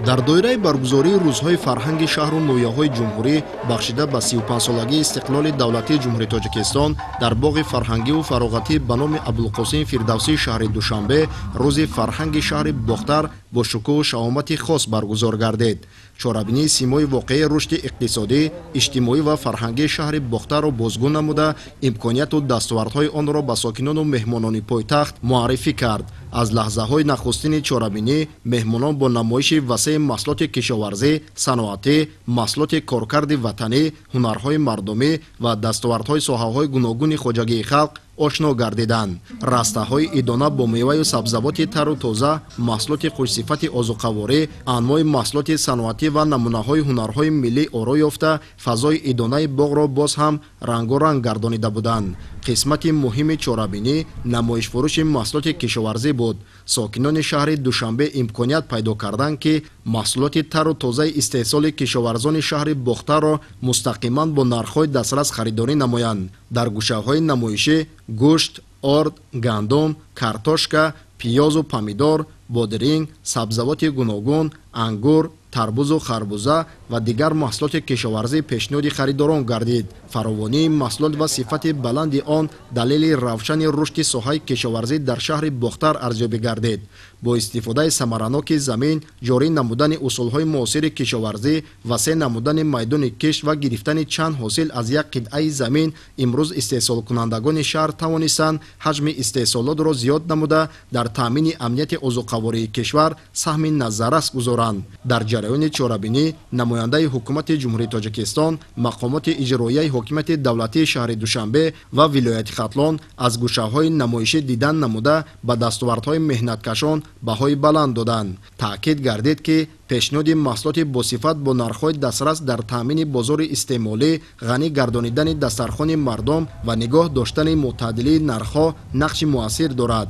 Дар доираи баргузории рӯзҳои фарҳанги шаҳру ноҳияҳои ҷумҳурӣ, бахшида ба 35-солагии истиқлоли давлатии Ҷумҳурии Тоҷикистон, дар боғи фарҳангиву фароғатӣ ба номи Абулқосим Фирдавсии шаҳри Душанбе рӯзи фарҳанги шаҳри Бохтар бо шукӯҳу шаҳомати хос баргузор гардид. Чорабинии симои воқеии рушди иқтисодӣ, иҷтимоӣ ва фарҳангии шаҳри Бохтарро бозгӯ намуда, имконияту дастовардҳои онро ба сокинону меҳмонони пойтахт муаррифӣ кард. Аз лаҳзаҳои нахустини чорабинӣ меҳмонон бо намоиши васеи маҳсулоти кишоварзӣ, саноатӣ, маҳсулоти коркарди ватанӣ, ҳунарҳои мардумӣ ва дастовардҳои соҳаҳои гуногуни хоҷагии халқ ошно гардиданд. Растаҳои идона бо меваю сабзавоти тару тоза, маҳсулоти хушсифати озуқаворӣ, анвои маҳсулоти саноатӣ ва намунаҳои ҳунарҳои миллӣ оро ёфта, фазои идонаи боғро боз ҳам рангоранг гардонида буданд. Қисмати муҳими чорабинӣ намоишфурӯши маҳсулоти кишоварзӣ буд. Сокинони шаҳри Душанбе имконият пайдо карданд, ки маҳсулоти тару тозаи истеҳсоли кишоварзони шаҳри Бохтарро мустақиман бо нархҳои дастрас харидорӣ намоянд. Дар гӯшаҳои намоишӣ гӯшт, орд, гандум, картошка, пиёзу помидор, бодиринг, сабзавоти гуногун, ангур, тарбузу харбуза ва дигар маҳсулоти кишоварзӣ пешниҳоди харидорон гардид. Фаровонии маҳсулот ва сифати баланди он далели равшани рушди соҳаи кишоварзӣ дар шаҳри Бохтар арзёбӣ гардид. Бо истифодаи самараноки замин, ҷорӣ намудани усулҳои муосири кишоварзӣ, васеъ намудани майдони кишт ва гирифтани чанд ҳосил аз як қитъаи замин, имрӯз истеҳсолкунандагони шаҳр тавонистанд ҳаҷми истеҳсолотро зиёд намуда, дар таъмини амнияти озуқавории кишвар саҳми назаррас гузоранд. Дар ҷараёни чорабинӣ намояндаи ҳукумати Ҷумҳурии Тоҷикистон, мақомоти иҷроияи ҳокимияти давлатии шаҳри Душанбе ва вилояти Хатлон аз гӯшаҳои намоишӣ дидан намуда, ба дастовардҳои меҳнаткашон баҳои баланд доданд. Таъкид гардид, ки пешниҳоди маҳсулоти босифат бо нархҳои дастрас дар таъмини бозори истеъмолӣ, ғанӣ гардонидани дастархони мардум ва нигоҳ доштани мӯътадилии нархҳо нақши муассир дорад.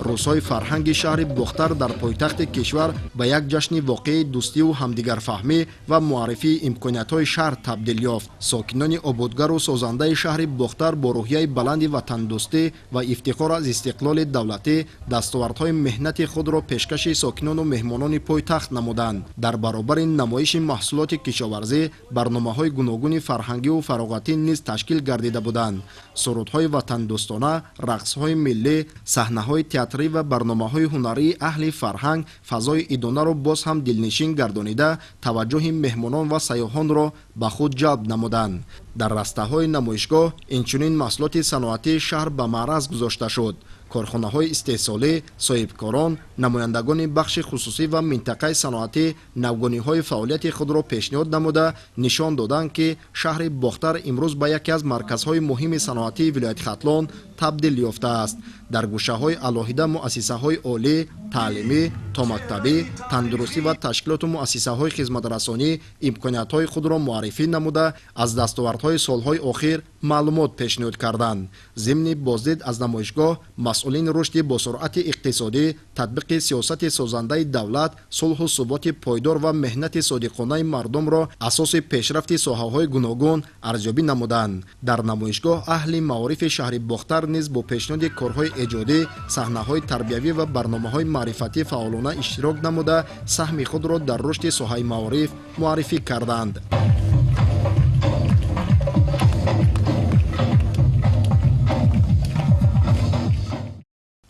Рӯзҳои фарҳанги шаҳри Бохтар дар пойтахти кишвар ба як ҷашни воқеии дӯстиву ҳамдигарфаҳмӣ ва муаррифии имкониятҳои шаҳр табдил ёфт. Сокинони ободгару созандаи шаҳри Бохтар бо рӯҳияи баланди ватандӯстӣ ва ифтихор аз истиқлоли давлатӣ дастовардҳои меҳнати худро пешкаши сокинону меҳмонони пойтахт намуданд. Дар баробари намоиши маҳсулоти кишоварзӣ барномаҳои гуногуни фарҳангиву фароғатӣ низ ташкил гардида буданд. Сурудҳои ватандӯстона, рақсҳои миллӣ, саҳнаҳои театрӣ ва барномаҳои ҳунарии аҳли фарҳанг фазои идонаро боз ҳам дилнишин гардонида, таваҷҷӯҳи меҳмонон ва сайёҳонро ба худ ҷалб намуданд. Дар растаҳои намоишгоҳ инчунин маҳсулоти саноатии шаҳр ба маъраз гузошта шуд. Корхонаҳои истеҳсолӣ, соҳибкорон, намояндагони бахши хусусӣ ва минтақаи саноатӣ навгониҳои фаъолияти худро пешниҳод намуда, нишон доданд, ки шаҳри Бохтар имрӯз ба яке аз марказҳои муҳими саноатии вилояти Хатлон табдил ёфтааст. Дар гӯшаҳои алоҳида муассисаҳои олӣ, таълимӣ, томактабӣ, тандурустӣ ва ташкилоту муассисаҳои хизматрасонӣ имкониятҳои худро муаррифӣ намуда, аз дастовардҳои солҳои охир маълумот пешниҳод карданд. Зимни боздид аз намоишгоҳ масъулини рушди босуръати иқтисодӣ, татбиқи сиёсати созандаи давлат, сулҳу суботи пойдор ва меҳнати содиқонаи мардумро асоси пешрафти соҳаҳои гуногун арзёбӣ намуданд. Дар намоишгоҳ аҳли маорифи шаҳри Бохтар низ бо пешниҳоди корҳои эҷодӣ, саҳнаҳои тарбиявӣ ва барномаҳои маърифатӣ фаъолона иштирок намуда, саҳми худро дар рушди соҳаи маориф муаррифӣ карданд.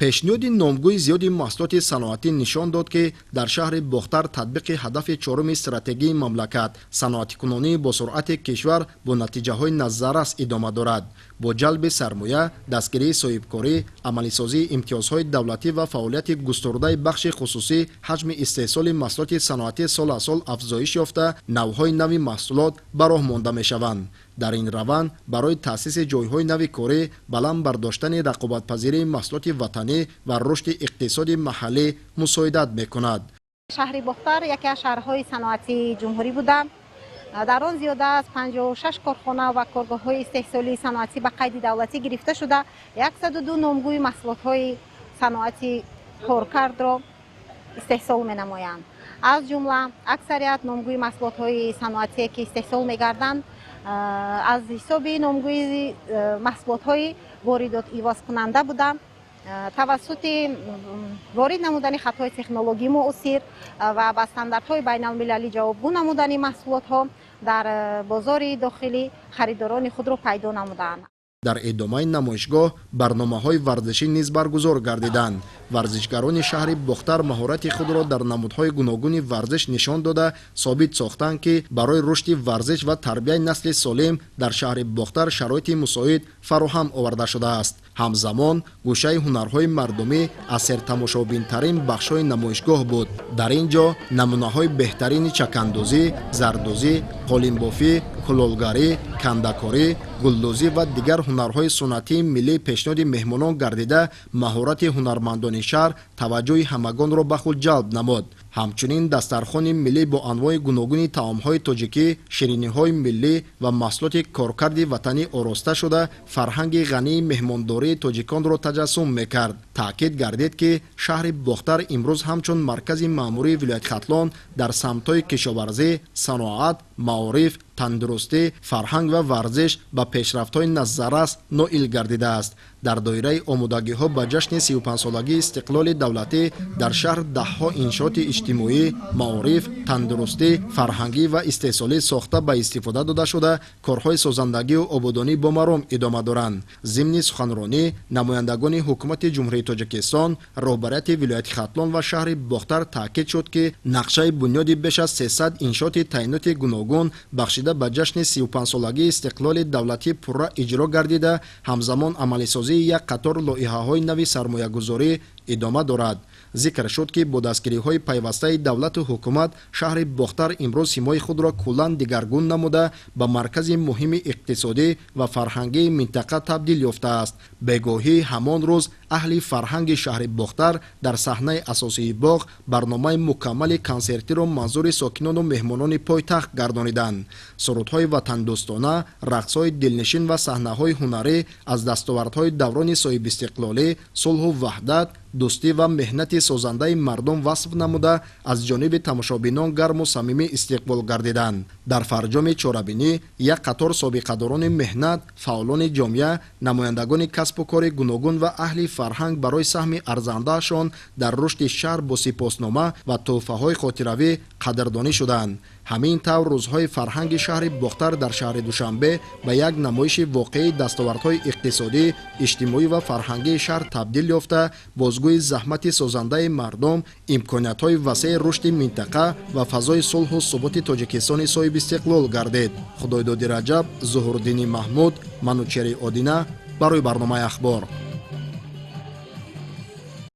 Пешниҳоди номгӯи зиёди маҳсулоти саноатӣ нишон дод, ки дар шаҳри Бохтар татбиқи ҳадафи чоруми стратегии мамлакат, саноатикунонии босуръати кишвар, бо натиҷаҳои назаррас идома дорад. Бо ҷалби сармоя, дастгирии соҳибкорӣ, амалисозии имтиёзҳои давлатӣ ва фаъолияти густурдаи бахши хусусӣ ҳаҷми истеҳсоли маҳсулоти саноатӣ сол аз сол афзоиш ёфта, навъҳои нави маҳсулот ба роҳ монда мешаванд. Дар ин раванд барои таъсиси ҷойҳои нави корӣ, баланд бардоштани рақобатпазирии маҳсулоти ватанӣ ва рушди иқтисоди маҳаллӣ мусоидат мекунад. Шаҳри Бохтар яке аз шаҳрҳои саноатии ҷумҳурӣ буда, дар он зиёда аз 56 корхона ва коргоҳҳои истеҳсолии саноатӣ ба қайди давлатӣ гирифта шуда, 102 номгӯи маҳсулотҳои саноати коркардро истеҳсол менамоянд. Аз ҷумла аксарият номгӯи маҳсулотҳои саноатие, ки истеҳсол мегарданд, Аз ҳисоби номгӯи маҳсулотҳои воридот ивазкунанда буда, тавассути ворид намудани хатҳои технологии муосир ва ба стандартҳои байналмилалӣ ҷавобгӯ намудани маҳсулотҳо дар бозори дохилӣ харидорони худро пайдо намуданд. Дар идомаи намоишгоҳ барномаҳои варзишӣ низ баргузор гардиданд. Варзишгарони шаҳри Бохтар маҳорати худро дар намудҳои гуногуни варзиш нишон дода, собит сохтанд, ки барои рушди варзиш ва тарбияи насли солим дар шаҳри Бохтар шароити мусоид фароҳам оварда шудааст. Ҳамзамон гӯшаи ҳунарҳои мардумӣ аз сертамошобинтарин бахшҳои намоишгоҳ буд. Дар ин ҷо намунаҳои беҳтарини чакандӯзӣ, зардӯзӣ, қолинбофӣ, кулолгарӣ, кандакорӣ, гулдӯзӣ ва дигар ҳунарҳои суннатии миллӣ пешниҳоди меҳмонон гардида, маҳорати ҳунармандони шаҳр таваҷҷӯҳи ҳамагонро ба худ ҷалб намуд. Ҳамчунин дастархони миллӣ бо анвои гуногуни таомҳои тоҷикӣ, шириниҳои миллӣ ва маҳсулоти коркарди ватанӣ ороста шуда, фарҳанги ғании меҳмондории тоҷиконро таҷассум мекард. Таъкид гардид, ки шаҳри Бохтар имрӯз ҳамчун маркази маъмурии вилояти Хатлон дар самтҳои кишоварзӣ, саноат, маориф, тандурустӣ, фарҳанг ва варзиш ба пешрафтҳои назаррас ноил гардидааст. Дар доираи омодагиҳо ба ҷашни 35-солагии истиқлоли давлатӣ дар шаҳр даҳҳо иншооти иҷтимоӣ, маориф, тандурустӣ, фарҳангӣ ва истеҳсолӣ сохта ба истифода дода шуда, корҳои созандагию ободонӣ бо маром идома доранд. Зимни суханронӣ намояндагони ҳукумати Ҷумҳурии Тоҷикистон, роҳбарияти вилояти Хатлон ва шаҳри Бохтар таъкид шуд, ки нақшаи бунёди беш аз 300 иншооти таъиноти гуногун бахшида ба ҷашни 35-солагии истиқлоли давлатӣ пурра иҷро гардида, ҳамзамон амалисозии як қатор лоиҳаҳои нави сармоягузорӣ идома дорад. Зикр шуд, ки бо дастгириҳои пайвастаи давлату ҳукумат шаҳри Бохтар имрӯз симои худро куллан дигаргун намуда, ба маркази муҳими иқтисодӣ ва фарҳангии минтақа табдил ёфтааст. Бегоҳӣ ҳамон рӯз аҳли фарҳанги шаҳри Бохтар дар саҳнаи асосии боғ барномаи мукаммали консертиро манзури сокинону меҳмонони пойтахт гардониданд. Сурудҳои ватандӯстона, рақсҳои дилнишин ва саҳнаҳои ҳунарӣ аз дастовардҳои даврони соҳибистиқлолӣ, сулҳу ваҳдат, дӯстӣ ва меҳнати созандаи мардум васф намуда, аз ҷониби тамошобинон гарму самимӣ истиқбол гардиданд. Дар фарҷоми чорабинӣ як қатор собиқадорони меҳнат, фаъолони ҷомеа, намояндагони касбу кори гуногун ва аҳли фарҳанг барои саҳми арзандаашон дар рушди шаҳр бо сипоснома ва тӯҳфаҳои хотиравӣ қадрдонӣ шуданд. Ҳамин тавр рӯзҳои фарҳанги шаҳри Бохтар дар шаҳри Душанбе ба як намоиши воқеии дастовардҳои иқтисодӣ, иҷтимоӣ ва фарҳангии шаҳр табдил ёфта, бозгӯи заҳмати созандаи мардум, имкониятҳои васеи рушди минтақа ва фазои сулҳу суботи Тоҷикистони соҳибистиқлол гардид. Худойдоди Раҷаб, Зуҳурддини Маҳмуд, Манучери Одина барои барномаи Ахбор.